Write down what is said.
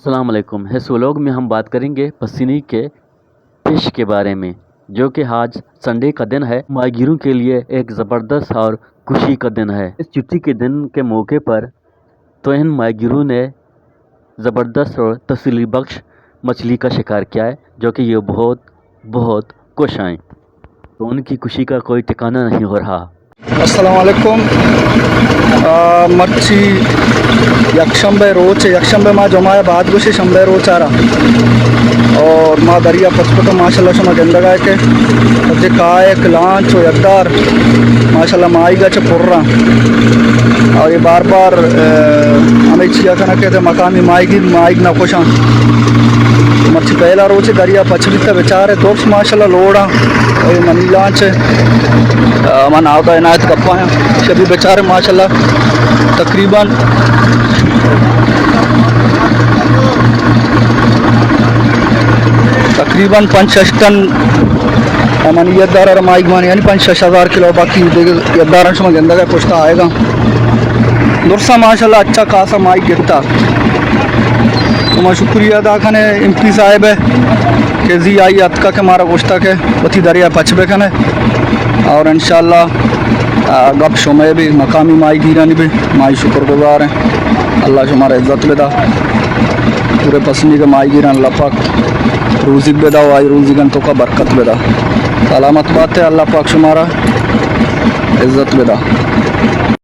السلام علیکم۔ اس ولوگ میں ہم بات کریں گے پسنی کے فش کے بارے میں، جو کہ آج سنڈے کا دن ہے، ماہی گیروں کے لیے ایک زبردست اور خوشی کا دن ہے۔ اس چھٹی کے دن کے موقع پر تو ان ماہی گیروں نے زبردست اور تسلی بخش مچھلی کا شکار کیا ہے، جو کہ یہ بہت، بہت خوش ہیں۔ تو ان کی خوشی کا کوئی ٹھکانہ نہیں ہو رہا۔ السلام علیکم۔ آ، مرچی یکشنبہ روچ، یکشنبہ ما جمعہ بعد گوشے شنبہ روچ آرا۔ اور ما دریا پچ کتا، ماشاءاللہ شما گندگا ہے کہ جے کائک لانچ و یدار ماشاءاللہ ماہیگا چہ پرا۔ اور یہ بار بار، آ، ہمیں چیا کنا کہ مقامی ماہیگیر ماہیگ نہ خوشاں۔ مرچی پہلا روچ دریا پچ بیتا، بیچارے دوست ماشاءاللہ لوڑا۔ اے منی لانچ ہے۔ آ، من آودا عنایت گپا ہیں۔ شبی بیچارے ماشاءاللہ تقریباً، تقریباً پنچ شش ٹن منی یدار اور ماہیگ مانی، یعنی پنچ شش ہزار کلو، باقی دیگه یداران شما گندگا پشتا آئے گا۔ درسا ماشاءاللہ اچھا خاصا ماہیگ گپتا۔ تو ما شکریہ ادا کنے ایم پی صاحب ہے کہ زی آئی اتکا کہ مارا گوشتا کہ وتی دریا پچ بکنے۔ اور انشاءاللہ، آ، گپ شمے بھی، مقامی ماہی گیرانی بھی ماہی شکر گزار ہیں۔ اللہ شمارا عزت بدا، پورے پسنی کے ماہی گیران اللہ پاک روزی بدا و آئی روزی گن تو کا برکت بدا۔ سلامت بات ہے، اللہ پاک شمارا عزت بدا۔